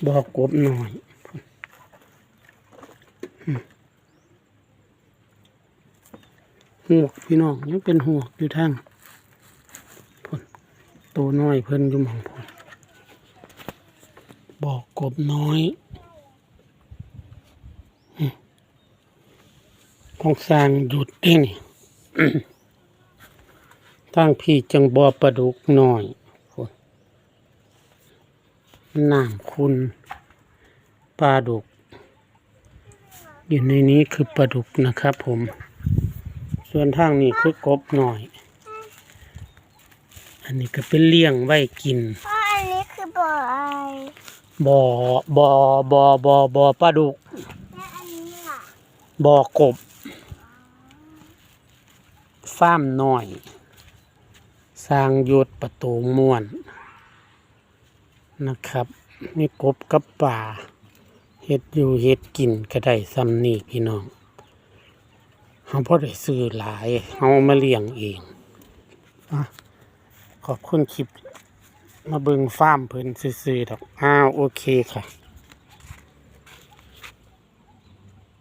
ບໍ່ກົບນ້ອຍ ຮວກພີ່ນ້ອງ ຍັງເປັນຮວກຢູ່ທາງພຸ້ນ ໂຕນ້ອຍເພິ່ນຢູ່ໝ່ອງພຸ້ນ ບໍ່ກົບນ້ອຍ ຂອງຊ່າງຢຸດເດ້ນີ້ ທາງພີ້ຈັ່ງບໍ່ປາດຸກນ້ອຍ ນ້ຳຂຸ່ນ ປາດຸກ ຢູ່ໃນນີ້ຄືປາດຸກນະຄັບຜົມ ສ່ວນທາງນີ້ຄືກົບນ້ອຍ ອັນນີ້ກໍເປັນລ້ຽງໄວ້ກິນ ພໍ່ ອັນນີ້ຄືບໍ່ອາຍ ບໍ່ ບໍ່ ບໍ່ ບໍ່ ບໍ່ປາດຸກ ແລະອັນນີ້ລະ ບໍ່ກົບ ຟາມນ້ອຍ ຊ່າງຍຸດປະຕູມ່ວນນະຄັບ ມີກົບກັບປາ ເຮັດຢູ່ເຮັດກິນກໍໄດ້ຊ່ຳນີ້ພີ່ນ້ອງ ເຮົາບໍ່ໄດ້ຊື້ຫຼາຍ ເຮົາມາລ້ຽງເອງ ອະ ຂອບຄຸນຄລິບ ມາເບິ່ງຟາມເພິ່ນຊື່ໆດອກ ອ້າວ ໂອເຄຄ່ະ.